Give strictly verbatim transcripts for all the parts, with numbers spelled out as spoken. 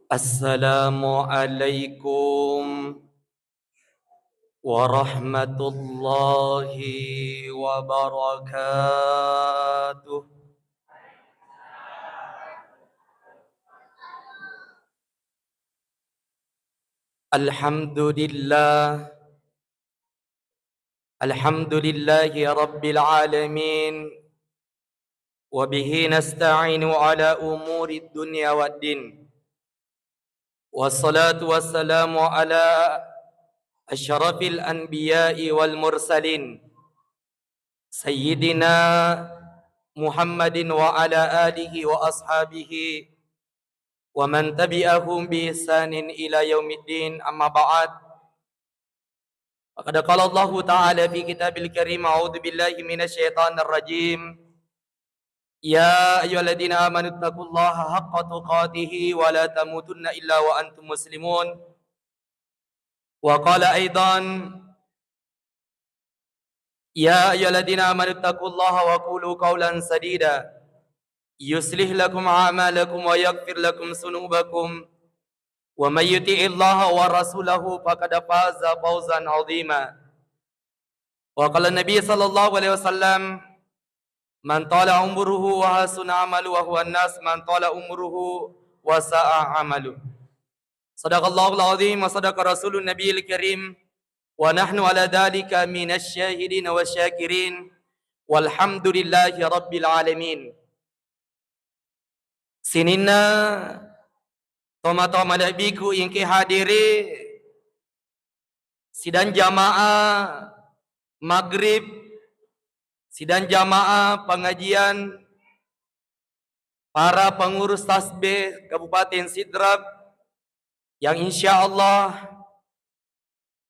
Assalamualaikum warahmatullahi wabarakatuh. Alhamdulillah. Alhamdulillahi rabbil alamin. Wa bihi nasta'inu ala umuri dunya waddin. Wassalatu wassalamu ala asyrafil anbiya'i wal mursalin. Sayyidina Muhammadin wa ala alihi wa ashabihi wa man tabi'ahum bi ihsanin ila yaumiddin, amma ba'd. Faqad qala Allahu ta'ala fi kitabil karim, a'udzu billahi minasy syaithanir rajim. Ya ayyuhalladzina amanu taqullaha haqqa tuqatihi wa la tamutunna illa wa antum muslimun. Wa qala aidan, ya ayyuhalladzina amanu taqullaha wa qulu qawlan sadida. Yuslih lakum a'malakum wa yaghfir lakum dzunubakum. Wa may yuti'illaha wa rasulahu faqad faza fawzan 'azima. Wa qala Nabi sallallahu alaihi wasallam, "Man tala umruhu wa hasuna amalu wa huwa nas, man tala umruhu wa sa'a amalu." Sadaqallahul azim wa sadaqa rasulun nabiyil karim, wa nahnu ala dzalika minasy syahidin wasy syakirin, walhamdulillahi rabbil alamin. Sininna tomatoa malebbiku engke hadiri sidang jamaah maghrib, sidang jamaah pengajian para pengurus tasbih Kabupaten Sidrap yang insya Allah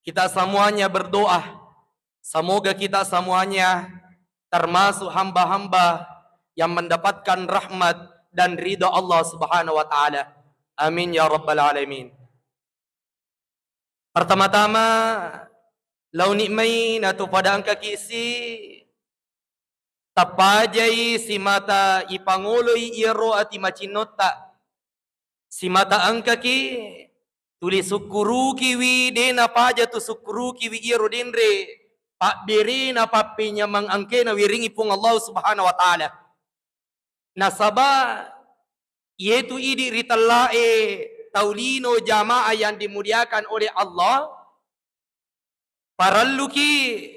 kita semuanya berdoa, semoga kita semuanya termasuk hamba-hamba yang mendapatkan rahmat dan ridha Allah Subhanahu wa Ta'ala. Amin ya Rabbal 'Alamin. Pertama-tama, laoni mai natu pada engkaki si tapajai simata ipangoloi iyaro ati macinnotta. Simata engkaki tuli sukkurukiwi, de napaja tu sukkurukiwi iyaro denre pabberena pappenyameng engkena wiringi Puang Allah Subhanahu wa Ta'ala. Nasaba iyetu idi ritellae tau lino jamaah yang dimuliakan oleh Allah, parelluki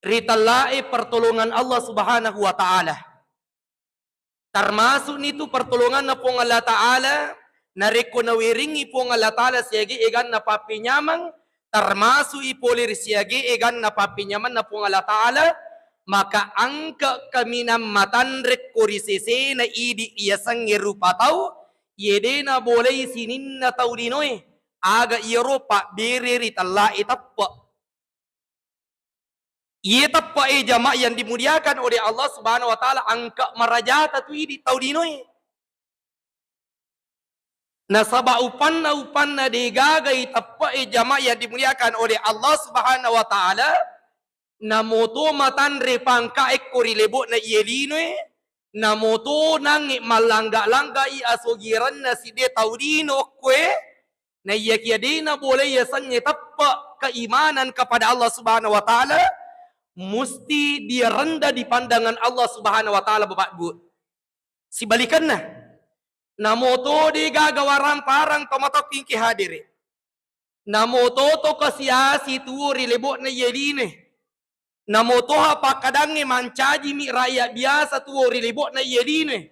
ritellae pertolongan Allah Subhanahu wa Ta'ala. Termasuk nitu pertolonganna Puang Allah Ta'ala, narekko nawiringi Puang Allah Ta'ala siaga eganna pappenyameng, termasuk i pole ri siaga eganna pappenyamenna Puang Allah Ta'ala, maka engka kaminang matanre ko ri sesena idi riasengnge rupa tau, iye de nabolei sininna tau linoe, aga iyaro pabbere ritellae teppe. Iye teppe'e jamaah yang dimuliakan oleh Allah Subhanahu wa Ta'ala, engka marajata tu idi tau linoe. Nasaba upanna-upanna degaga iteppe'e jamaah yang dimuliakan oleh Allah Subhanahu wa Ta'ala, namoto matanre pangkae ko ri lebo'na iye linoe, namoto nangnge mallangga-langgai asogirenna sidde tau lino okkoe, naiyakia de nabolei yasengnge teppe keimanan kepada Allah Subhanahu wa Ta'ala, musti dia rendah di pandangan Allah Subhanahu wa Ta'ala, Bapak Ibu. Sibalikanna, namoto degaga warang-parang tomatoa engke hadere. Namoto to kasiasi tuo ri lebo'na iye linoe. Namotoha pakkadangnge mancajimi rakyat biasa tuo ri lebo'na iye linoe.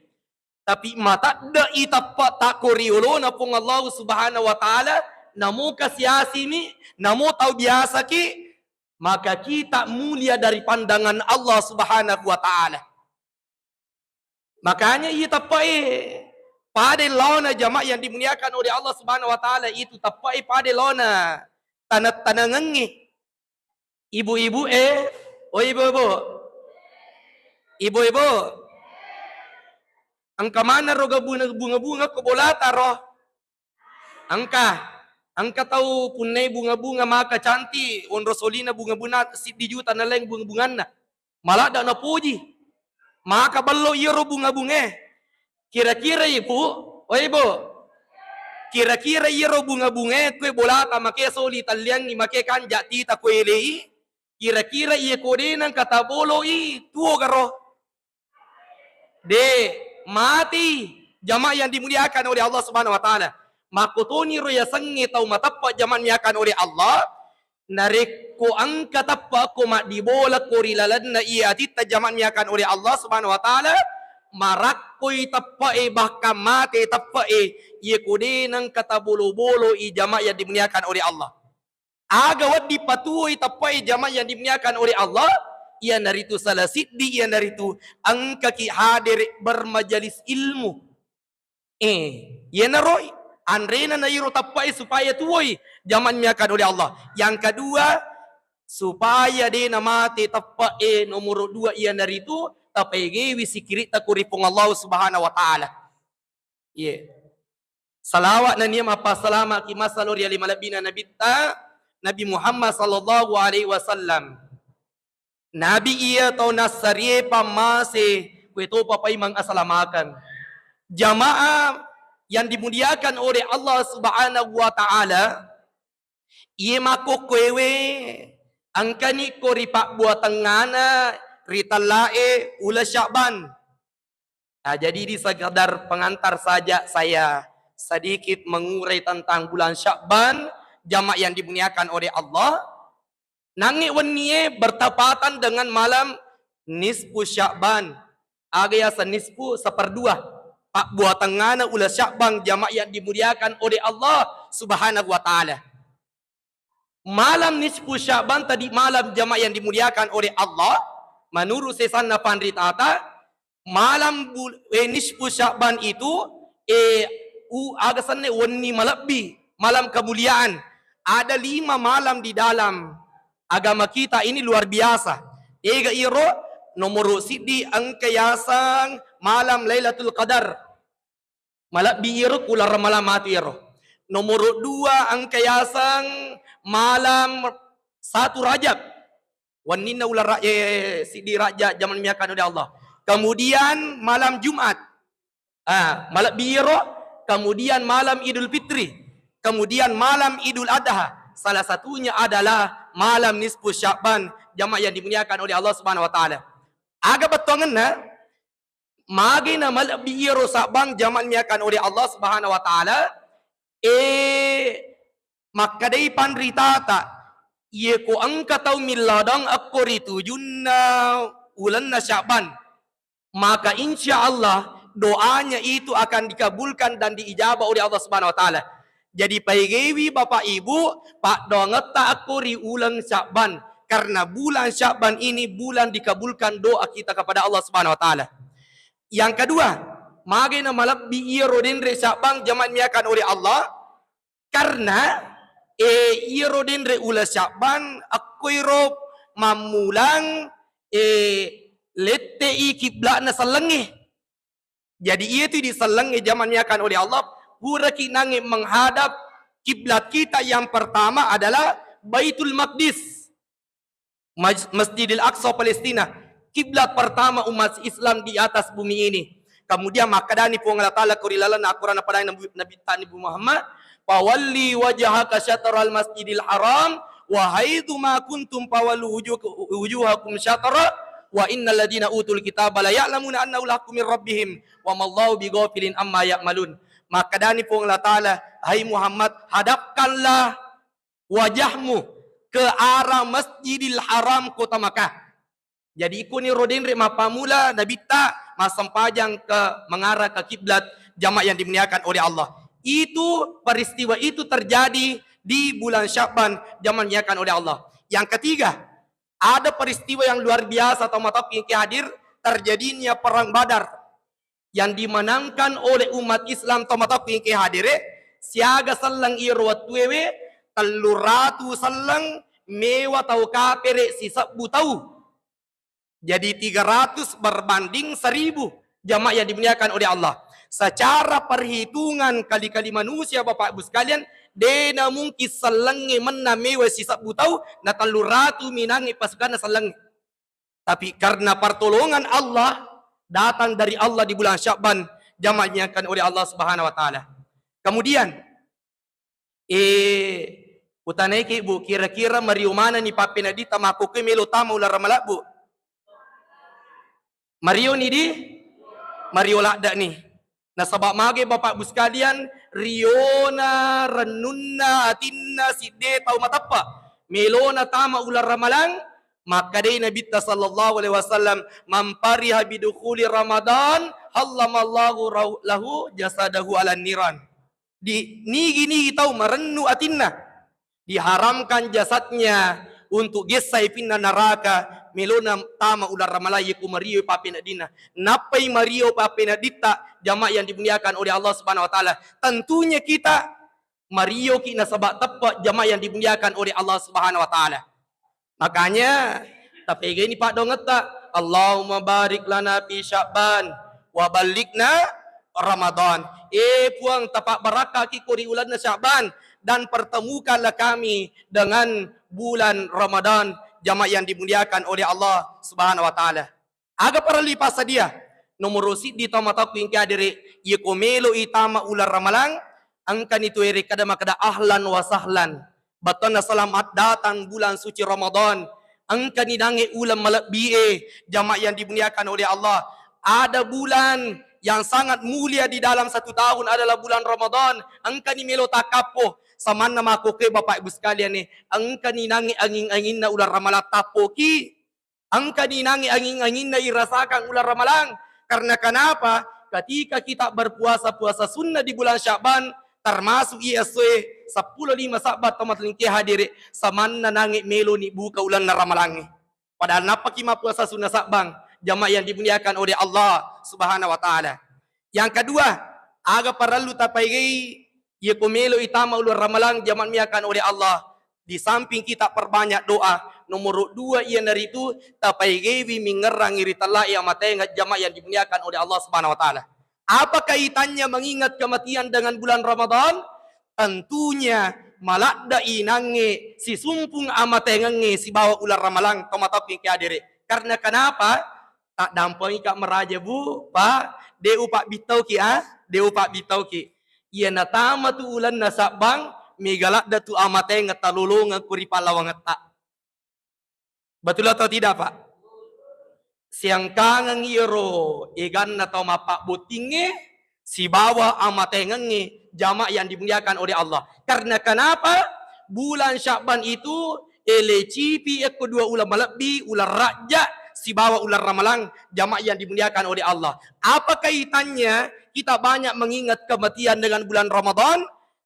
Tapi matadde'i teppe'ta ko ri olona Puang Allah Subhanahu wa Ta'ala, namo kasiasimi, namo tau biasaki, maka kita mulia dari pandangan Allah Subhanahu wa Ta'ala. Makanya iya teppe'e pada laona jamaah yang dimuliakan oleh Allah Subhanahu wa Ta'ala, itu teppe'e pada laona taneng-tanengengnge. Ibu-ibu, eh, oh ibu-ibu, ibu-ibu, engka mana roga bunga-bunga ko bolata ro? Engka, engka tau punnai bunga-bunga maka cantik, onro solina bunga-bunga siddi juta nalaing bunga-bunganna. Maladda napoji. Maka ballo iyaro bunga-bungae. Kira-kira ibu, oh ibu, Kira-kira iyaro bunga-bungae koe bolata make soli talliangngi, make kanja tita koe lei, kira-kira iye ko de nengka taboloi tuo garo? De, mati. Jamaah yang dimuliakan oleh Allah Subhanahu wa Ta'ala. Makkotoni ro yasengnge tau mateppa, jamaah yang dimuliakan oleh Allah. Narekko engka teppa ko maddibola ko ri lalenna iya atitta, jamaah yang dimuliakan oleh Allah Subhanahu wa Ta'ala, marakkoi teppa e, bahkan mate teppa e, iye ko de nengka tabolo-boloi, jamaah yang dimuliakan oleh Allah. Aga wedding patuwoi teppa e, jamaah yang dimuliakan oleh Allah, iyanaritu salah siddi, iyanaritu engkaki hadere bermajelis ilmu. Eh, iyanaro anrena na iro teppa e supaya tuwoi, jamaah yang dimuliakan oleh Allah. Yang kedua, supaya de namate teppa e, nomoro dua iyanaritu tapaegewi sikiritta ko ri Puang Allah Subhanahu wa Ta'ala. Iye. Salawa nennia mappassalamaki massalo ri ale malebbina Nabitta, Nabi Muhammad sallallahu alaihi wasallam. Nabi iya tau nassarie pammase, kue topa paimeng asalamakeng. Jamaah yang dimuliakan oleh Allah Subhanahu wa Ta'ala, iye makkokkoewe engkani ko ri pabbuatengngana ri tellae uleng Sya'ban. Nah, jadi ini sekedar pengantar saja, saya sedikit mengurai tentang bulan Sya'ban, jamaah yang dimuliakan oleh Allah. Nangnge wennie bertepatan dengan malam nisfu Sya'ban. Aga yaseng nisfu, seperdua. Pabbuatengngana uleng Sya'ban, jamaah yang dimuliakan oleh Allah Subhanahu wa Ta'ala. Malam nisfu Sya'ban tadi malam, jamaah yang dimuliakan oleh Allah, menurut sesanna panritata, malam bul-, eh, nisfu Sya'ban itu, eh, u-, aga senna wenni malebbi, malam kemuliaan. Ada lima malam di dalam agama kita ini luar biasa. Ega iro, nomoro siddi engka yaseng malam Lailatul Qadar. Malebbi iyaro, ku larang malam matu iyaro. Nomoro dua engka yaseng malam satu Rajab. Wenninna uleng Ra-, eh, siddi Rajab, jamaah yang dimuliakan oleh Allah. Kemudian malam Jumat. Ah, malebbi iyaro, kemudian malam Idul Fitri, kemudian malam Idul Adha. Salah satunya adalah malam nisfu Sya'ban, jamaah yang dimuliakan oleh Allah Subhanahu wa Ta'ala. Aga bettuangenna? Magi na malebbi iyaro Sya'ban, jamaah yang dimuliakan oleh Allah Subhanahu wa Ta'ala? Eh, makkedai panritata, iye ko engka tau milladang akko ri tujunna ulenna Sya'ban, maka insya Allah doanya itu akan dikabulkan dan diijabah oleh Allah Subhanahu wa Ta'ala. Jadi, paegewi Bapak Ibu, paddoangetta akko ri uleng Sya'ban, karena bulan Sya'ban ini bulan dikabulkan doa kita kepada Allah Subhanahu wa Ta'ala. Yang kedua, magi na malebbi iyaro denre Sya'ban, jamaah yang dimuliakan oleh Allah? Karena, eh, iyaro denre uleng Sya'ban, akkoiro mammulang, eh, lette'i kiblatna sellengnge. Jadi, iyatu di sellengnge, jamaah yang dimuliakan oleh Allah, puraki nangnge menghadap kiblat kita yang pertama adalah Baitul Maqdis. Mas-, Masjidil Aqsa Palestina, kiblat pertama umat Islam di atas bumi ini. Kemudian makkedani Puang Allah Ta'ala ko ri lalenna Al-Quran, padang Nabi, Nabi Tani Muhammad, "Fawalli wajhaka syatral masjidil haram, wa haitsu ma kuntum fawallu wujuh-, wujuhakum syatra, wa innal ladzina utul kitaba la ya'lamuna annahu al-haqqu min rabbihim, wa mallahu bighafilin amma ya'malun." Makkedani Puang Allah Ta'ala, "Hai Muhammad, hadapkanlah wajahmu ke arah Masjidil Haram, kota Makkah." Jadi, ikoniro denre mappamula Nabitta massempajang ke mengarah ke kiblat, jamaah yang dimuliakan oleh Allah. Itu, peristiwa itu terjadi di bulan Sya'ban, jamaah yang dimuliakan oleh Allah. Yang ketiga, ada peristiwa yang luar biasa, tau matoa engkae hadir, terjadinya perang Badar yang dimenangkan oleh umat Islam, tau matoa engkae hadere, siaga selleng iyaro wettuewe, tellu ratu selleng mewa tau kapere sisebbu tau. Jadi, tiga ratus berbanding seribu, jamaah yang dimuliakan oleh Allah. Secara perhitungan kali-kali manusia, Bapak Ibu sekalian, de namungkin sellengnge mennang mewa sisebbu tau, na tellu ratu minangnge pasukanna sellengnge. Tapi karena pertolongan Allah datang dari Allah di bulan Sya'ban, jamaah yang dimuliakan oleh Allah Subhanahu wa Ta'ala. Kemudian, Eh, utanaiki, Bu, kira-kira mario manenni pappeneddita makkokkoe melo tama uleng Ramalang, Bu? Marioni di? Mario ladde'ni. Nasaba mage Bapak Ibu sekalian, riona rennunna atinna sidde tau mateppe. Melona tama uleng Ramalang, makkedai Nabitta sallallahu alaihi wasallam, "Man fariha bidukhuli Ramadan, harramallahu rau-, lahu jasadahu alan niran." Di nigi-nigi tau marennu atinna, diharamkan jasadnya untuk gessa ipinna naraka, melona tama uleng Ramalang yeko mario pappeneddinna. Nappai mario pappenedditta, jamaah yang dimuliakan oleh Allah Subhanahu wa Ta'ala. Tentunya kita marioki nasaba teppe, jamaah yang dimuliakan oleh Allah Subhanahu wa Ta'ala. Makanya, tapegaini paddoangetta, "Allahumma barik lana fi Sya'ban wa ballighna Ramadan." Eh, Puang, tapabbarakkaiki ko ri ulenna Sya'ban dan pertemukanlah kami dengan bulan Ramadan, jamaah yang dimuliakan oleh Allah Subhanahu wa Ta'ala. Aga parellu ipassadia? Nomoro siddi tau matakku engka hadere, iyako melo itama uleng Ramalang, engkani tu ere kada makkeda ahlan wa sahlan. Bettuanna selamat datang bulan suci Ramadan. Engkani nange uleng malebbi e, jamaah yang dimuliakan oleh Allah. Ada bulan yang sangat mulia di dalam satu tahun adalah bulan Ramadan. Engkani melo takkappo. Samanna makkokkoe Bapak Ibu sekalian e, engkani nange anging-anginna uleng Ramalang tappoki. Engkani nange anging-anginna irasakan uleng Ramalang. Karena kenapa? Ketika kita berpuasa-puasa sunnah di bulan Sya'ban, termasuk iya essoe seppulo lima Sya'ban, tau matalingke hadere, samanna nange meloni buka ulenna Ramalangnge. Padahal nappaki mappuasa sunnah Sya'ban, jamaah yang dimuliakan oleh Allah Subhanahu wa Ta'ala. Yang kedua, aga parellu tapaigei, iyako melo itama uleng Ramalang, jamaah dimuliakan oleh Allah, di samping kita perbanyak doa, nomoro dua iyanaritu tapaigeiwi mingngerangi ri tellae amatengnge, jamaah yang dimuliakan oleh Allah Subhanahu wa Ta'ala. Apa kaitannya mengingat kematian dengan bulan Ramadan? Tentunya maladde inangnge sisumpung amatengengnge sibawa uleng Ramalang, tau matakku engka hadere. Karena kenapa? Taddampengika maraja, Bu, Pak, de upabbittauki, ah, de upabbittauki. Iya natama tu ulenna Sabbang, mega ladde tu amatengeng talolongeng ko ri pallawangetta. Betul atau tidak, Pak? Siangkangeng iyaro eganna tau mappabbottingnge sibawa amatengengnge, jamaah yang dimuliakan oleh Allah. Karena kenapa? Bulan Sya'ban itu elecipi ekko dua uleng malebbi, uleng Rajab sibawa uleng Ramalang, jamaah yang dimuliakan oleh Allah. Apa kaitannya kita banyak mengingat kematian dengan bulan Ramadan?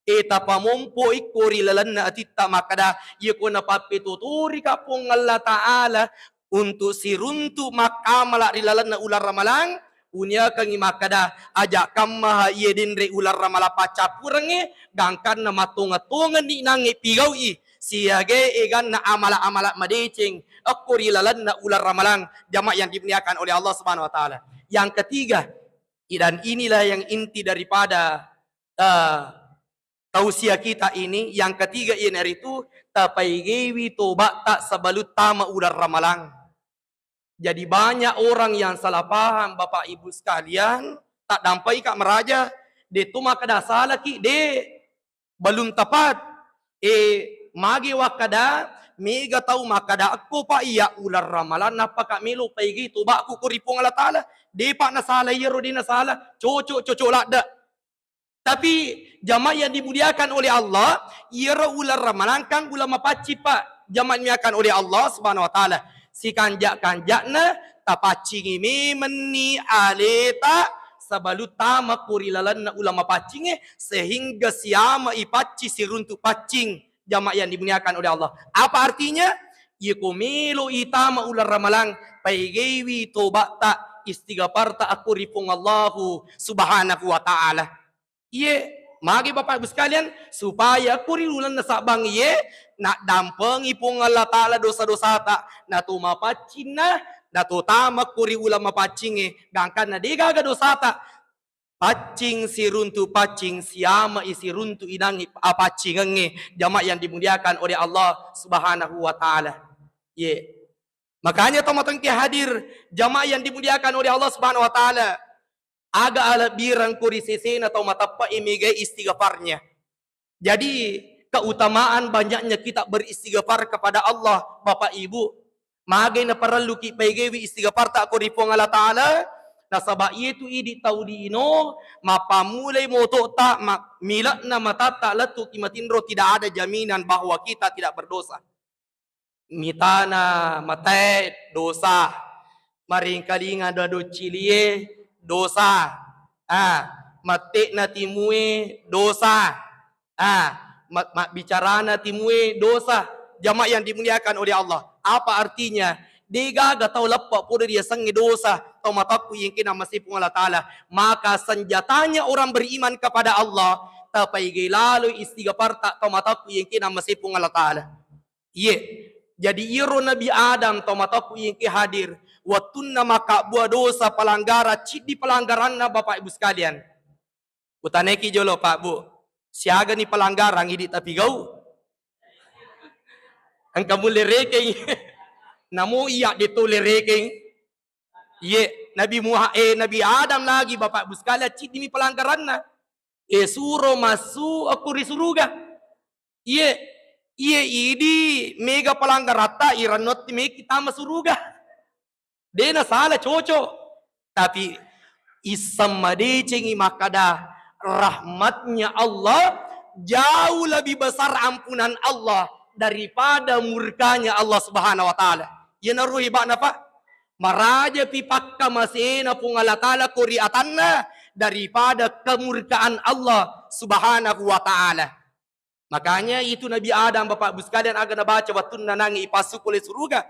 E, tapamompo ikko ri lalenna atitta makkada, iyako napappetotorika Puang Allah Ta'ala untuk siruntu makkamala ri lalenna uleng Ramalang, uniakengngi makkada, aja kammaha iye denre uleng Ramalang paccappurengnge, gangkanna mattongeng-tongenni nangnge pigau'i siaga eganna amala-amala madeceng ekko ri lalenna uleng Ramalang, jamaah yang dimuliakan oleh Allah Subhanahu wa Ta'ala. Yang ketiga, dan inilah yang inti daripada, eh, tausiah kita ini, yang ketiga iyanaritu tapaigeiwi tobatta sebelum tama uleng Ramalang. Jadi banyak orang yang salah paham, Bapak Ibu sekalian, taddampengika maraja, de tu makkada salaki, de, belum tepat. E, magi wakkada, mega tau makkada, ekko Pak, iya uleng Ramalang nappaka melo paigei tobakku ko ri Puang Allah Ta'ala. De Pak nasala iyaro, de nasala, cocok, cocok ladde. Tapi jamaah yang dimuliakan oleh Allah, iyaro uleng Ramalang kan uleng mapaccing, Pak. Jamaah dimuliakan oleh Allah Subhanahu wa Ta'ala. Sikanja-kanjana tapaccingi memenni aleta sebelum tama ko ri lalenna uleng mapaccingnge, sehingga siama ipaccing siruntu paccing, jamaah yang dimuliakan oleh Allah. Apa artinya? Iyako melo itama uleng Ramalang, paigeiwi tobatta, istighfarta akko ri Puang Allahu Subhanahu wa Ta'ala. Iye, magi Bapak Ibu sekalian, supaya ko ri ulenna Sabbang iye, naddampengi Puang Allah Ta'ala dosa-dosata, nato mapaccinna, nato tama ko ri uleng mapaccingnge, gangkanna degaga dosata. Paccing siruntu paccing, siamai siruntu inangngi apaccingengnge, jamaah yang dimuliakan oleh Allah Subhanahu wa Ta'ala. Iye. Makanya tau matengke hadir, jamaah yang dimuliakan oleh Allah Subhanahu wa Ta'ala. Aga alebbireng ko ri sesena tau mateppe'e megai istighfarnya. Jadi, keutamaan banyaknya kita beristighfar kepada Allah, Bapak Ibu. Magai naparelluki paigaiwi istighfarta ko ri Puang Allah Ta'ala, nasaba iyatu idi tau lino, mappammulai moto'ta, ma-, mile'na matatta lettuki matinro, tidak ada jaminan bahwa kita tidak berdosa. Mitana matae dosa, maringkalinga dua doccilie dosa, ah, matte'na timue dosa, ah, ma-, mabbicarana timue dosa. Jamaah yang dimuliakan oleh Allah, apa artinya? Degaga tau leppa pole riasengnge dosa, tau matakku yengke namase Puang Allah Ta'ala. Maka senjatanya orang beriman kepada Allah, tapaigai laloi istighfarta tau matakku yengke namase Puang Allah Ta'ala. Iye. Jadi iyaro Nabi Adam, tau matakku yengke hadir, wettunna makkabbua dosa, pelanggaran, ciddi pelanggaranna, Bapak Ibu sekalian. Utanaiki jolo, Pak Bu, siagani pelanggaran idi tapigau? Engka mulle rekeng. Namo iya de tole rekeng. Iye, Nabi Muha-, eh, Nabi Adam lagi, Bapak Ibu sekalian, ciddimi pelanggaranna. Eh, suro massu okko ri suruga. Iye, iye idi mega pelanggaratta, irannotti meki tama suruga. Dena salah, cocok. Tapi isseng madecengi makkada rahmatnya Allah jauh lebih besar ampunan Allah daripada murkanya Allah Subhanahu wa Ta'ala. Iyanaro heba'na, Pak. Marajapi pakkamasena Puang Allah Ta'ala ko ri atanna daripada kemurkaan Allah Subhanahu wa Ta'ala. Makanya itu Nabi Adam, Bapak Ibu sekalian, aga nabaca wettunna nange ipassu pole suruga,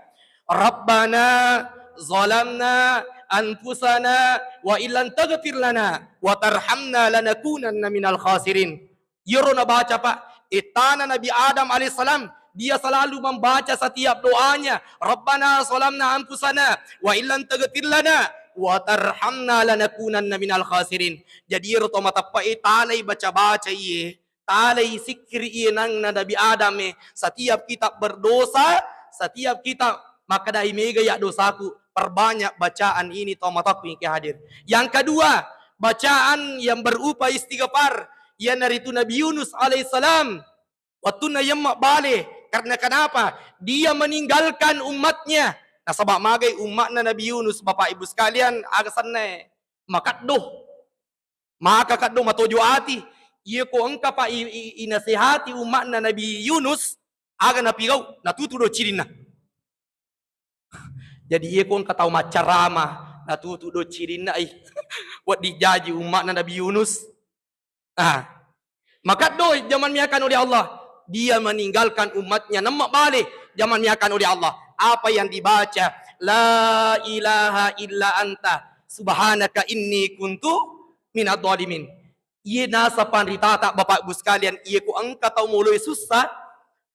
"Rabbana zalamna anfusana wa illam taghfir lana wa tarhamna lanakunanna minal khasirin." Iyaro nabaca, Pak, ettana Nabi Adam alaihissalam, dia selalu membaca setiap doanya, "Rabbana zalamna anfusana wa illam taghfir lana wa tarhamna lanakunanna minal khasirin." Jadi iyaro to mateppe'e talai baca-baca iye, talai sikkiri iye nangna Nabi Adam e. Setiap kita berdosa, setiap kita makkadai, "Mega ya dosaku," perbanyak bacaan ini, to matakku yengke hadir. Yang kedua, bacaan yang berupa istighfar, iyanaritu Nabi Yunus alaihissalam. Wettunna yemma bale, karena kenapa? Dia meninggalkan umatnya. Nasaba magai ummatna Nabi Yunus, Bapak Ibu sekalian, aga sennae? Makaddo. Maka kaddo matojo ati, iye ko engka pa i-, i-, inasehati ummatna Nabi Yunus, aga napigau, natutu do cirinna. Jadi iye ko engka tau maccarama, natutu do cirinna, ai, wedding jaji ummatna Nabi Yunus. Ah. Makaddo jaman miakan oleh Allah, dia meninggalkan umatnya, nemma bale jaman miakan oleh Allah. Apa yang dibaca? La ilaha illa anta subhanaka inni kuntu minadh dhalimin. Iye naseng panritata, Bapak Ibu sekalian, iye ko engka tau moloi sussa,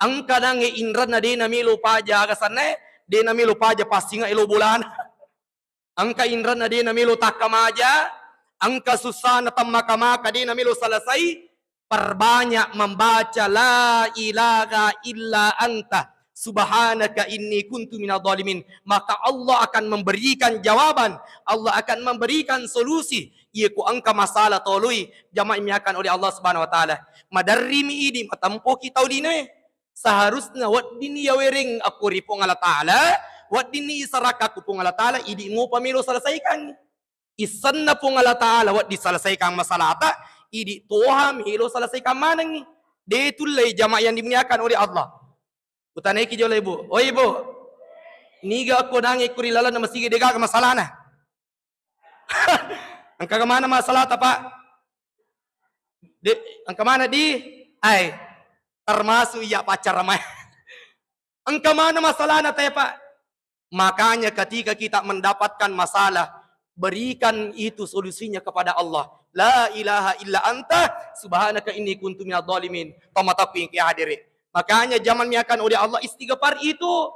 engka nangnge inrenna de namelo paja aga sennae, de namelo paja passinga elo bolana. Engka inrenna de namelo takkamaja, engka sussana temmaka-maka de namelo selesai, perbanyak membaca la ilaha illa anta subhanaka inni kuntu minadh dhalimin, maka Allah akan memberikan jawaban, Allah akan memberikan solusi. Iye ko engka masalah toloi, jamaah miakan oleh Allah Subhanahu wa Ta'ala. Maderrimi idi matempoki tau linoe. Seharusna weddinni yawereng akko ri Puang Allah Ta'ala, weddinni isarakka ko Puang Allah Ta'ala, idi mopa melo selesaikan. Issenna Puang Allah Ta'ala wedding selesaikan masalahta, idi toha melo selesaikan manengngi. De tullei, jamaah yang dimuliakan oleh Allah. Utanaiki jolo, Ibu. Oi, Ibu. Niga ko nangnge ko ri lalenna masigi de gaga masalahna? Engka mana masalahta, Pak? De, engka mana di? Ai, termasuk iya pacara mai. Engka mana masalahna te, Pak? Makanya ketika kita mendapatkan masalah, berikan itu solusinya kepada Allah. La ilaha illa anta subhanaka inni kuntu minadh dhalimin. Tomatoku yang hadiri. Makanya jaman miakan oleh Allah istighfar itu.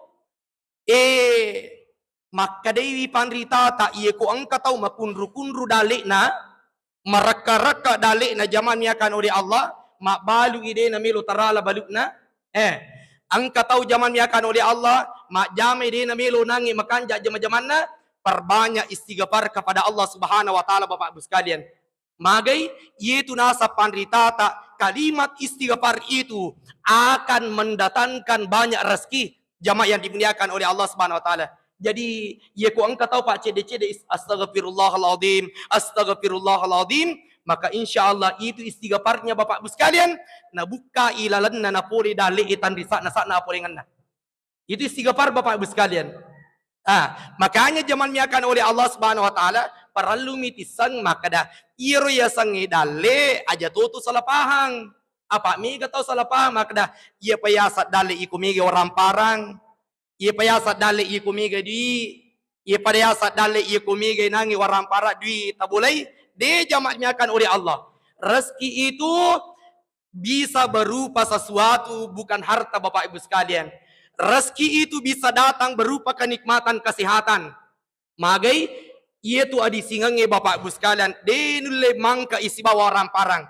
Eh, makkedaiwi panritata, iye ko engka tau makunru-kunru dalle'na, marekka-rekka dalle'na jaman miakan oleh Allah, mabbalu'i de namelo tarala balu'na. Eh, engka tau jaman miakan oleh Allah, majjamai de namelo nangnge makanja jama-jamanna, perbanyak istighfar kepada Allah Subhanahu wa Ta'ala, Bapak Ibu sekalian. Magai, iyetu naseng panritata, Kalimat istighfar itu akan mendatangkan banyak rezeki, jamaah yang dimuliakan oleh Allah Subhanahu wa Ta'ala. Jadi, iya ko engka tau paccedde-cedde is-, "Astaghfirullahaladzim, astaghfirullahaladzim," maka insya Allah itu istighfarnya, Bapak Ibu sekalian, nabukka ilalenna napole dalle e tanrisa' nasa'na apolengenna. Itu istighfar, Bapak Ibu sekalian. Ah, makanya jamaah dimuliakan oleh Allah Subhanahu wa Ta'ala, parellu mitisseng makkeda, iyaro yasengnge dalle aja totu salah pahang. Apa mega tau salah pahang makkeda, iya pa yaseng dalle iko mega waramparang, iya pa yaseng dalle iko mega di, iya pa yaseng dalle iko mega nangi waramparang dui tabolai. De, jamaah dimuliakan oleh Allah. Rezeki itu bisa berupa sesuatu, bukan harta, Bapak Ibu sekalian. Rezeki itu bisa datang berupa kenikmatan kesehatan. Magai, iya tu adisingengnge, Bapak Ibu sekalian, de nulle mangka isibawa waramparang.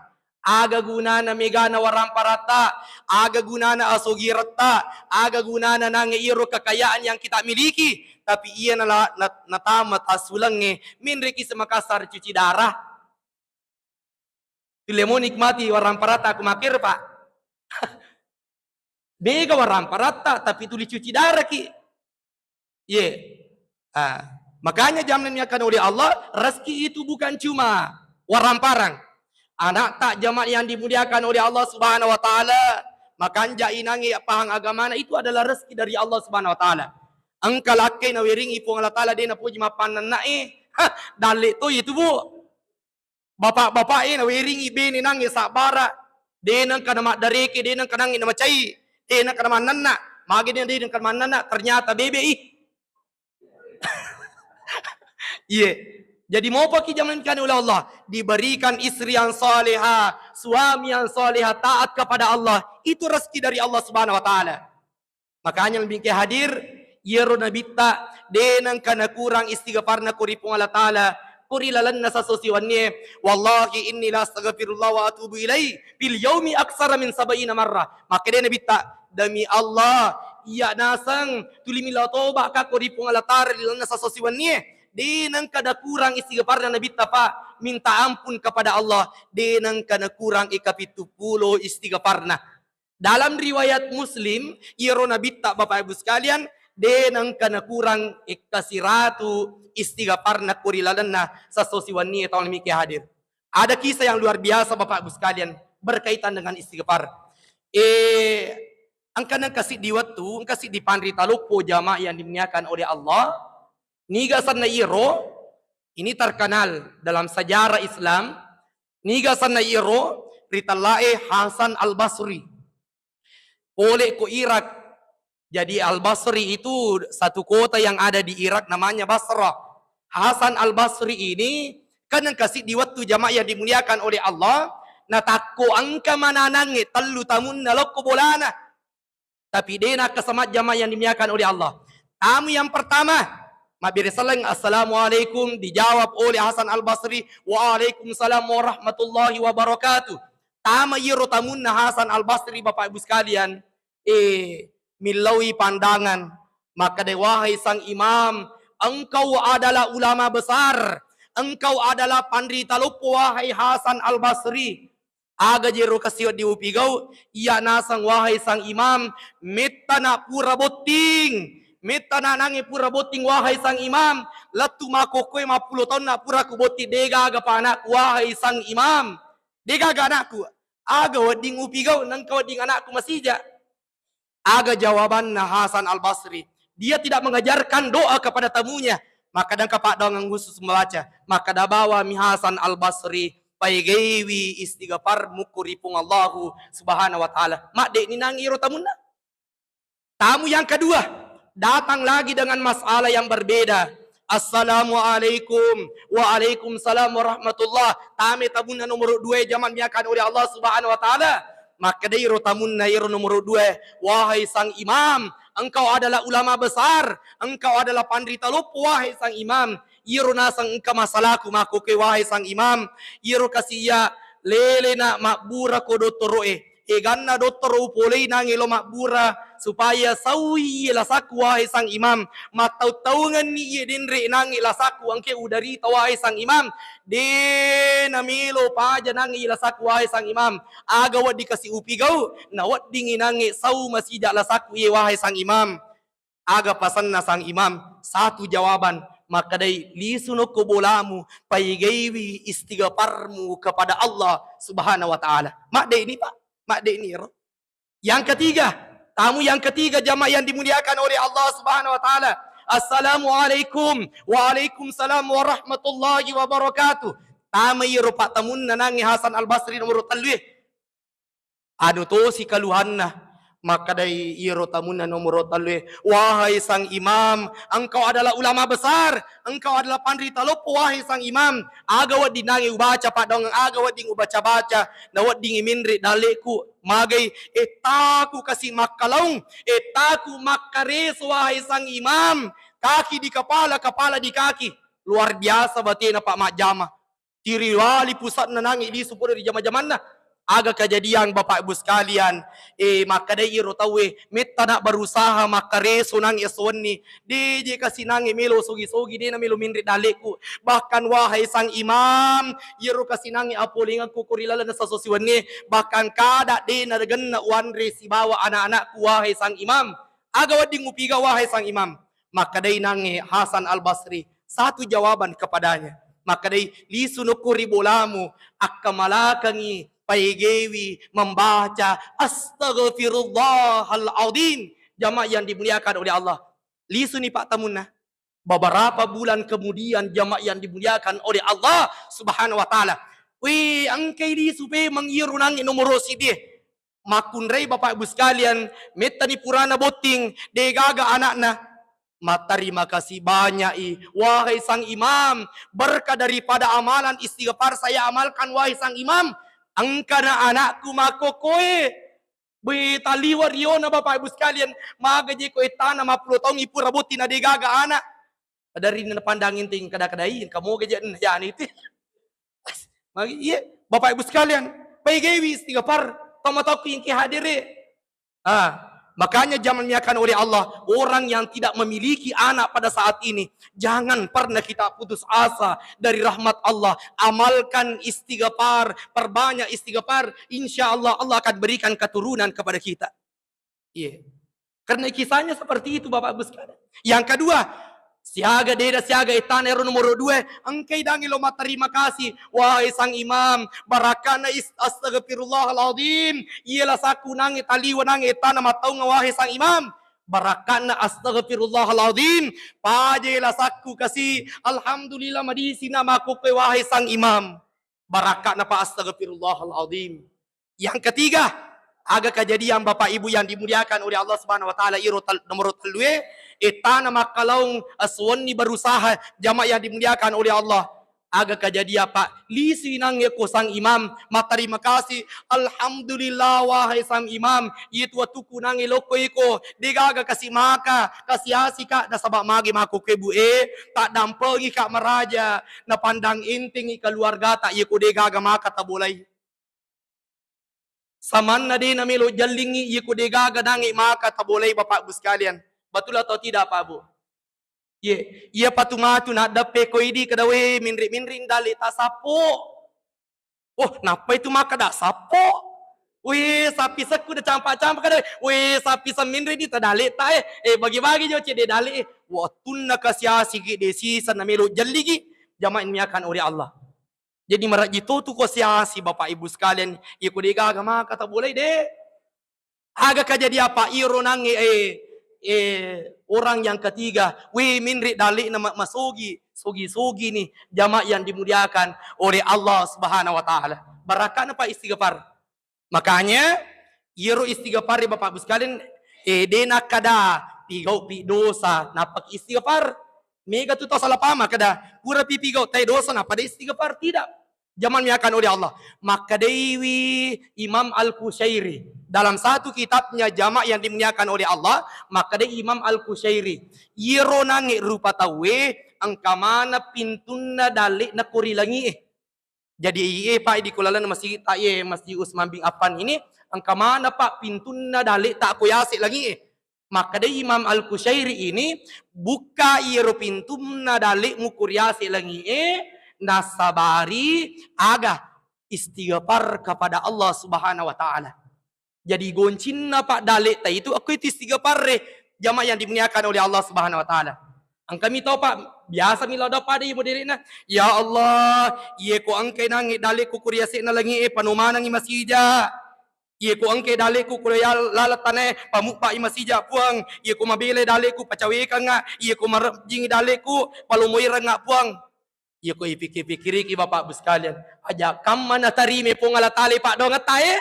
Aga gunana megana waramparatta, aga gunana asogiretta, aga gunana nange iyaro kekayaan yang kita miliki, tapi iya nala-, nat-, natama tassulengnge, menreki semakassar cuci darah. Tulle mo nikmati waramparatta ku makkero, Pak. Mega waramparatta, tapi tuli cuci darah ki. Ye. Ah, makanya jamaah dimuliakan oleh Allah, rezeki itu bukan cuma waramparang. Anakta, jamaah yang dimuliakan oleh Allah Subhanahu wa Ta'ala, makanja inangi pahang agamana, itu adalah rezeki dari Allah Subhanahu wa Ta'ala. Engka lakkai naweringi Puang Allah Ta'ala, de napoji mappannanna e. Hah, dalle to itu, Bu. Bapak-bapak e naweringi bene nange sabbara, de nengka namaddareke, de nengka nange namacai, de nengka namannanna. Magi de, de nengka namannanna, ternyata bebe i. Iye. Jadi mopoki, jamaah dimuliakan oleh Allah, diberikan istri yang salehah, suami yang salehah, taat kepada Allah, itu rezeki dari Allah Subhanahu wa Ta'ala. Makanya lebih ke hadir, iyaro nabitta, de nengka nakurang istighfarna ko ri Puang Allah Ta'ala, ko ri lalenna sasso siwennie. "Wallahi inni la astaghfirullah wa atubu ilai fil yaumi aksara min sab'ina marrah." Makkeda nabitta, "Demi Allah, iya naseng tuli mila toba ka ko ri Puang Allah Ta'ala ri lalenna sasso siwennie." De nengka nakurang istighfarna nabitta, Pak, minta ampun kepada Allah, de nengka nakurang ika pitu pulo istighfarna. Dalam riwayat Muslim, iyaro nabitta, Bapak Ibu sekalian, de nengka nakurang ekka siratu istighfarna ko ri lalenna sasso siwennie, taung mike hadir. Ada kisah yang luar biasa, Bapak Ibu sekalian, berkaitan dengan istighfar. Eh, engka nengka siddi wettu, engka siddi panrita loppo, jamaah yang dimuliakan oleh Allah. Niga asenna iyaro, ini terkenal dalam sejarah Islam, niga asenna iyaro, ritellae Hasan Al-Basri. Pole ko Irak. Jadi Al-Basri itu satu kota yang ada di Irak namanya Basrah. Hasan Al-Basri ini kan engka siddi wettu, jamaah yang dimuliakan oleh Allah, natakko engka mananangnge tellu tamunna lokko bolana. Tapi de nakkasamajjama yang dimuliakan oleh Allah. Tamu yang pertama, mabbere saleng, "Assalamualaikum," dijawab oleh Hasan Al-Basri, "Waalaikumsalam warahmatullahi wabarakatuh." Tama iyaro tamunna Hasan Al-Basri, Bapak Ibu sekalian, eh, millaui pandangan. Makkeda, "Wahai sang imam, engkau adalah ulama besar, engkau adalah panrita loppo, wahai Hasan Al-Basri." Aga jero kasiwedding upigau, iya naseng, wahai sang imam, metta na pura botting, metta na nange pura botting, wahai sang imam, lettu makkokkoe mappulo taunna pura ku botting, degaga pa anakku, wahai sang imam, degaga anakku. Aga wedding upigau, nengka wedding anakku masija. Aga jawabanna Hasan Al-Basri? Dia tidak mengajarkan doa kepada tamunya. Maka dengka paddoangeng khusus membaca. Maka dabawa mi Hasan Al-Basri, paigaiwi istighfar mukku ri Puang Allahu Subhanahu wa Ta'ala. Madde ni nang iro tamunna. Tamu yang kedua datang lagi dengan masalah yang berbeda. "Assalamualaikum." "Waalaikumsalam warahmatullah." Tame tamunna nomor dua, jaman miakan oleh Allah Subhanahu wa Ta'ala. Makkedai ro tamunna iro nomor dua, "Wahai sang imam, engkau adalah ulama besar, engkau adalah panrita loppo, wahai sang imam." Iro naseng engka masalaku makkoke, wahai sang imam, iro kasi iya lele na mabbura ko dottoro'e. Eganna dottoro upolei nange lo mabbura supaya saui iye lasakku, wahai sang imam. Mattau-taungenni iye denre nangnge lasakku engke udarita, wahai sang imam. De namelo paja nangnge iye lasakku, wahai sang imam. Aga wedding kasi upigau, na weddingngi nangnge sau masija lasakku iye, wahai sang imam. Aga pasanna sang imam? Satu jawaban, makkedai, "Lisu nokko bolamu, paigaiwi istighfarmu kepada Allah Subhanahu wa Ta'ala." Madde ini, Pak, madde ini ro. Yang ketiga, tamu yang ketiga, jamaah yang dimuliakan oleh Allah Subhanahu wa Ta'ala. "Assalamualaikum." "Waalaikumsalam warahmatullahi wabarakatuh." Tama iyaro pak tamunna nangnge Hasan Al Basri nomoro tellue. Anu tosi kaluhanna, makkedai iyaro tamunna nomoro tellue, "Wahai sang imam, engkau adalah ulama besar, engkau adalah panrita loppo, wahai sang imam. Aga wedding nangnge ubaca paddoangeng, aga wedding ubaca-baca, na weddingngi menre dalle'ku. Magai, ettaku kasi makkalaung, ettaku makkareso, wahai sang imam. Kaki di kepala, kepala di kaki." Luar biasa batena pak majjama. Tiriwali pusatna nangnge lisu podo ri jama-jamanna. Aga kejadian, Bapak Ibu sekalian? Eh, makkedai iyaro tauwe, "Metta na berusaha makkareso nangnge esso wenni. De je kasi nangnge melo sogi-sogi, de namelo menre dalle'ku. Bahkan, wahai sang imam, iyaro kasi nangnge apolengengku ko ri laleng esso siwennie, bahkan kada de nagenna uanre sibawa anak-anakku, wahai sang imam. Aga wedding upiga, wahai sang imam?" Makkedai nangnge Hasan Al Basri satu jawaban kepadanya. Makkedai, "Lisu nokko ri bolamu, akkamalakengngi, paigaiwi membaca Astaghfirullahal Azim." Jamaah yang dimuliakan oleh Allah. Lisuni pak tamunna. Beberapa bulan kemudian, jamaah yang dimuliakan oleh Allah Subhanahu wa Ta'ala. Wih, engkai lisu memang iyaro nangnge nomoro siddi. Makkunrai Bapak Ibu sekalian, mettani purana botting, degaga anakna. Matterima kasih banyak i, wahai sang imam, berkah daripada amalan istighfar saya amalkan, wahai sang imam. Engkana anakku makkokkoe. Be taliwa riona Bapak Ibu sekalian, maga je ko ettana mappulo taung ipura botting na degaga anak. Dari napandang inting kada-kadai, engka moga je, yani itu. Magi, iya, Bapak Ibu sekalian, paigaiwi istighfar, tau matauki engke hadere. Ah, makanya jangan dimuliakan oleh Allah, orang yang tidak memiliki anak pada saat ini, jangan pernah kita putus asa dari rahmat Allah. Amalkan istighfar, perbanyak istighfar, insya Allah Allah akan berikan keturunan kepada kita. Iya. Karena kisahnya seperti itu, Bapak Ibu sekalian. Yang kedua, siaga deda siaga ettana ero nomoro dua, engkai dangi lo matterima kasih, wahai sang imam, barakkana is-, astagfirullahaladzim, iya lasakku nangnge taliwa nangnge ettana mattaunga, wahai sang imam, barakkana astagfirullahaladzim, paje lasakku kasi, alhamdulillah madisina makkokkoe, wahai sang imam. Barakka'na pa astagfirullahaladzim. Yang ketiga, aga kejadian Bapak Ibu yang dimuliakan oleh Allah Subhanahu wa Ta'ala, iro tel-, nomor tellue, ettana makkalaung, eh, suwenni berusaha, jamaah yang dimuliakan oleh Allah. Aga kejadian, Pak, lisui nangnge ko sang imam, matterima kasih, alhamdulillah, wahai sang imam, itu wettukku nangnge lokko iko, degaga kasi maka, kasi asi ka, nasaba magi mako ke bu e, taddampengika maraja, napandang entengngi keluargata, iya ko degaga maka tabolai. Samanna de namelo jallingngi, iya ko degaga nangnge maka tabolai, Bapak Ibu sekalian. Betul atau tidak, Pak Bu? Ye, iya patu matu naddeppe ko idi kada we minri-minri dale tasappo. Oh, nappa itu maka da sappo. Wih, sapi sekku da campa-campa kada. Wih, sapi seminri di tadale ta, eh. Eh, bagi-bagi jo cedde dale, eh. Wattunna kasi-asiki de sisa namelo jalliki. Jamaah yang dimuliakan oleh Allah. Jadi marajji totu ko siasi Bapak Ibu sekalian, iya ko degaga maka tabolai de. Aga kejadian apa iro nangnge, eh, eh, orang yang ketiga, wih, minri dale'na ma-, masogi, sogi-sogi nih jamaah yang dimuliakan oleh Allah Subhanahu wa Ta'ala. Barakka'na pa istighfar. Makanya, iyaro istighfar, Bapak Ibu sekalian, eh, de nakkada pigau pi dosa, nappa istighfar. Mega tu tau salah paham, kada pura pi pigau tai dosa, nappa de istighfar. Tidak. Jamaah yang dimuliakan oleh Allah. Makkedaiwi Imam Al-Qusyairi. Dalam satu kitabnya, jamaah yang dimuliakan oleh Allah, makkedai Imam Al-Qusyairi. Iyaro nangnge rupa tauwe, engka maneng pintunna dale'na ko ri langi'e. Jadi, iye, Pak, di ko lalenna masigi ta iye, Masjid Utsman bin Affan ini, engka maneng, Pak, pintunna dale'ta ko yase langi'e. Makkeda Imam Al-Qusyairi ini, bukka iyaro pintunna dale'mu ku riase langi'e, nasabari aga istighfar kepada Allah Subhanahu wa Ta'ala. Jadi goncinna, Pak, dale'ta itu akko itu istighfarre, jamaah yang dimuliakan oleh Allah Subhanahu wa Ta'ala. Engkami tau, Pak, biasa mi lao doa pada ibu dere'na, "Ya Allah, iye ko engkai nangnge dale'ku ku riase'na langi'e, panomanangi masija. Iye ko engkai dale'ku ku laleng tanae, pamubbai masija, Puang. Iye ko mabelai dale'ku, pacawekangnga. Iye ko marejjingi dale'ku, palomoirangnga, Puang." Iya ko ipikir-pikiriki, Bapak Ibu sekalian, aja kamma natarima Puang Allah Taala paddoangetta e,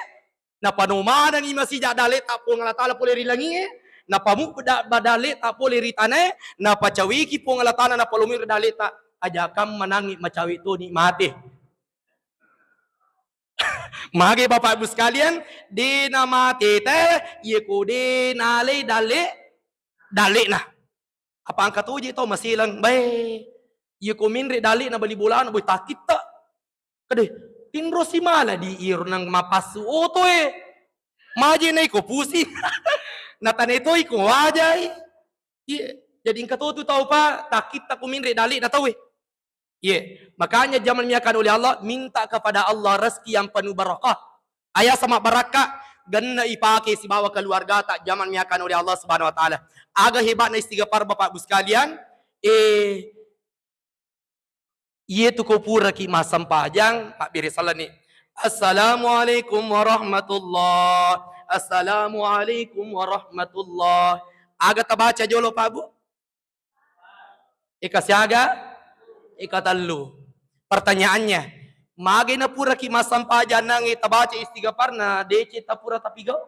napanomanangi masija daleta Puang Allah Taala pole ri langie, napamubba daleta pole ri tanae, napacaweki Puang Allah Taala, napalomoi daleta, aja kamma nangngi macawe toni mate. Mage Bapak Ibu sekalian, de namate te, iya ko de nalai dale, dalena. Apa engka toje tau maselang, bae. Iya ko menre dale na bali bolana, boy, takitta. Kade, tinro simala di iro nang mapassu oto e. Maje na iko pusing. Natane to iko wajai. Iya, jadi engka to tu tau, Pak, takitta ko menre dale na tau e. Iya, makanya jamaah dimuliakan oleh Allah, minta kepada Allah rezeki yang penuh barakah. Aya sama barakah, genna ipake sibawa keluargata, jamaah dimuliakan oleh Allah Subhanahu wa Ta'ala. Aga hebatna istighfar, Bapak Ibu sekalian? Eh, iye tu ko puraki massempajang, mabbere salani. "Assalamualaikum warahmatullah. Assalamualaikum warahmatullah." Aga tabaca jolo, Pak Bu? Eka siaga? Eka tellu. Pertanyaannya, mage na puraki massempajang nangnge tabaca istighfarna, deceng ta pura tapigau?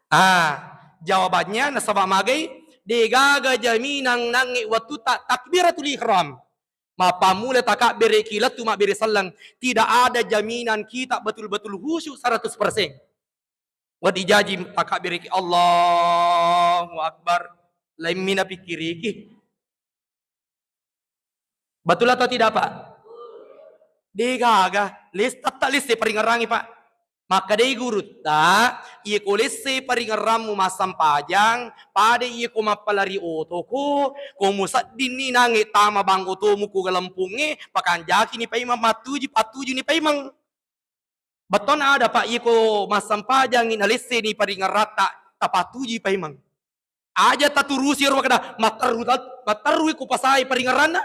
Ah, jawabannya nasaba magai, degaga jaminang nangnge wattutta takbiratul ihram. Mappammula takabbereki lettu mabbere sallang, tidak ada jaminan kita betul-betul khusyuk seratus persen. Wedding jaji takabbereki, Allahu Akbar, laimmi napikkiriki. Betul atau tidak, Pak? Degaga, les-, tetta lesse paringerrangi, Pak. Makkedai gurutta, iya ko lesse paringerrammu massempajang, pada iya ko mappalari otoko, ko museddinni nangnge tama bang otomu ko galempungnge, pakanjakini paimeng, mattuji, pattujuni paimeng. Bettonna ada, Pak, iko massempajangngi nalesseni paringerratta, tapattuji paimeng. Aja taturusi ero makkeda, matterru ta-, matterru iko pasai paringerranna,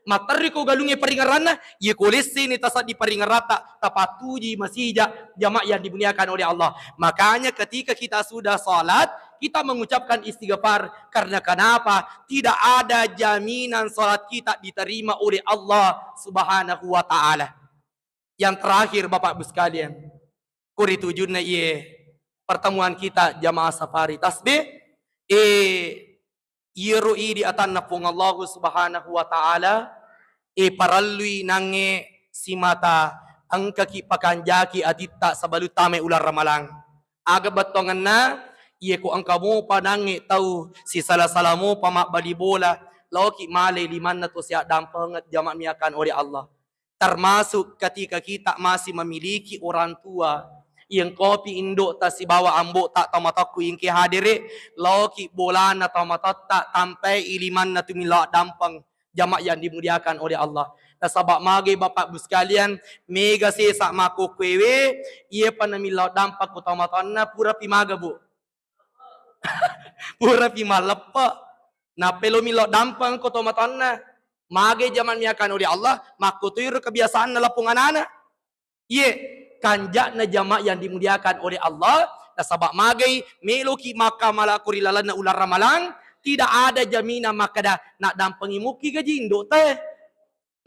matterru iko galungnge paringerranna, iko lesseni tasaddi paringerratta, tapattuji masija, jamaah yang dimuliakan oleh Allah. Makanya ketika kita sudah salat, kita mengucapkan istighfar. Karena kenapa? Tidak ada jaminan salat kita diterima oleh Allah Subhanahu wa Ta'ala. Yang terakhir, Bapak Ibu sekalian, kuri tujunna iye pertemuan kita jamaah safari tasbih, eh, iyero idi atanna Puang Allahu Subhanahu wa Ta'ala, eh, parellui nangnge simata engkaki pakanjaki atitta sebelum tame uleng ramalang. Aga bettuangenna, iye ko engka mopa nangnge tau sisala-sala mopa mabbali bola, laoki male limanna to siaddampengeng, jamaah dimuliakan oleh Allah. Termasuk ketika kita masih memiliki orang tua, yang kopi indokta sibawa ambokta tomatoakku engke hadere, laoki bolana tomatoatta tampai limanna tu millau addampeng, jamaah yang dimuliakan oleh Allah. Nasaba magai Bapak Ibu sekalian, mega sesa makkokkoewe, iyepa namillau addampeng ko tomatoanna purapi maga, Bu. Purapi malleppe. Nappa lo millau addampeng ko tomatoanna. Magai jamaah dimuliakan oleh Allah, makkotoiro kebiasaanna lapong anana. Iye, kanja'na jamaah yang dimuliakan oleh Allah, nasaba magai meloki makkamala ko ri lalenna uleng ramalang, tidak ada jaminan makkeda naddampengi mukki gaji indokta e.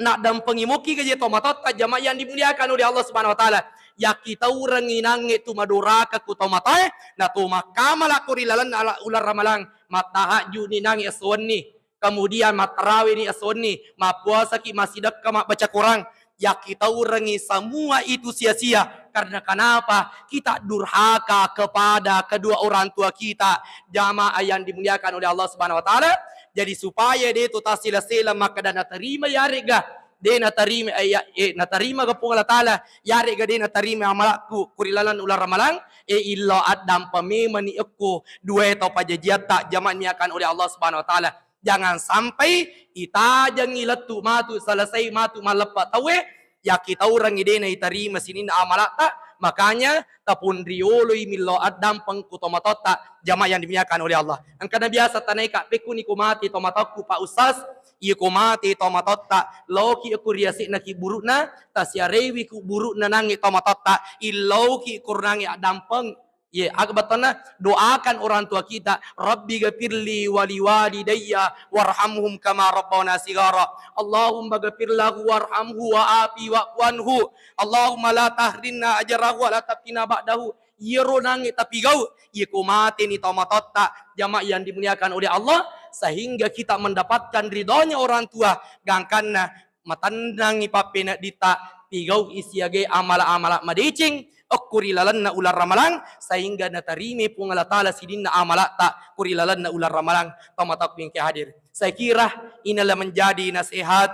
Naddampengi mukki gaji tomatoatta, jamaah yang dimuliakan oleh Allah Subhanahu wa Ta'ala. Yakkitaurengngi nangnge tu madoraka ku tomatoae, na to makkamala ko ri lalenna ala-, uleng ramalang, mattahajju'ni nangnge esso wenni, kemudian mattaraweni esso wenni, mappuasaki massidekka mabbaca Quran, yakkitaurengngi semua itu sia-sia. Karena kenapa? Kita durhaka kepada kedua orang tua kita, jamaah yang dimuliakan oleh Allah Subhanahu wa Ta'ala. Jadi, supaya de to tassela-sela makkeda naterima yarega de natarima, eh, ya, eh, natarimaga Puang Allah Taala, yarega de natarima amalakku ku ri laleng uleng ramalang, eh, illau addampeng memani okko duae tau pajajiatta jamaah dimuliakan oleh Allah Subhanahu wa Taala. Jangan sampai itajengi lettu matu, selesai matu malleppe tauwe, yakkitaurengngi de naitarima sininna amalatta, makanya taponrioloi millau addampeng ku tomatoatta, jamaah yang dimuliakan oleh Allah. Engkana biasa tanaika, pekkuni ko mate tomatokku, Pak Ustaz, iya ko mate tomatoatta, laoki ku ri ase'na kuburu'na, tasiarewi kuburu'na nangnge tomatoatta, illauki ko nangnge addampeng. Ye, aga bettuanna, doakan orang tua kita, Rabbi gafirli wali walidayya warhamhum kama rabbana sigara. Allahumma gafir lahu warhamhu wa afi wa'fu anhu. Allahumma la tahrimna ajrahu wa la taftina ba'dahu. Iyaro nangnge tapigau, iye ko mateni tomatoatta, jamaah yang dimuliakan oleh Allah, sehingga kita mendapatkan ridhonya orang tua, gangkanna matennangngi pappeneddita, pigau'i siagai amala-amala madeceng okko ri lalenna uleng ramalang, sehingga natarime Puang Allah Taala sininna amalatta ko ri lalenna uleng ramalang. Tomatoakku engka hadir, saya kira inilah menjadi nasihat,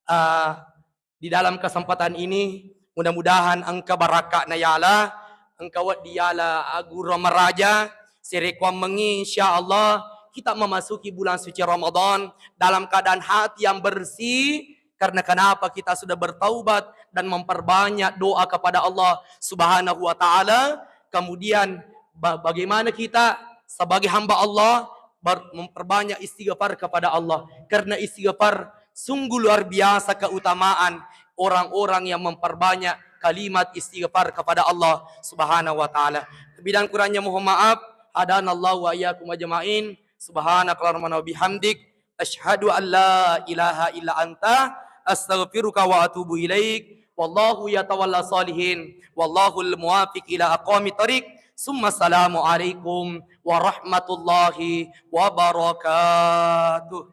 ah, di dalam kesempatan ini. Mudah-mudahan engka barakka'na yala, engka wedding yala agura maraja, serekkuammengngi, insya Allah kita memasuki bulan suci Ramadan dalam keadaan hati yang bersih. Karena kenapa? Kita sudah bertaubat dan memperbanyak doa kepada Allah Subhanahu wa Ta'ala. Kemudian, ba-, bagaimana kita sebagai hamba Allah ber-, memperbanyak istighfar kepada Allah? Karena istighfar sungguh luar biasa keutamaan orang-orang yang memperbanyak kalimat istighfar kepada Allah Subhanahu wa Ta'ala. Lebih dan kurangnya mohon maaf. Hadanallahu wa iyyakum ajma'in. Subhanakallahumma wa bihamdik. Asyhadu an la ilaha illa anta, astaghfiruka wa atubu ilaik. Wallahu yatawalla salihin. Wallahul muwafiq ila aqwamit thariq. Summa assalamu alaikum warahmatullahi wabarakatuh.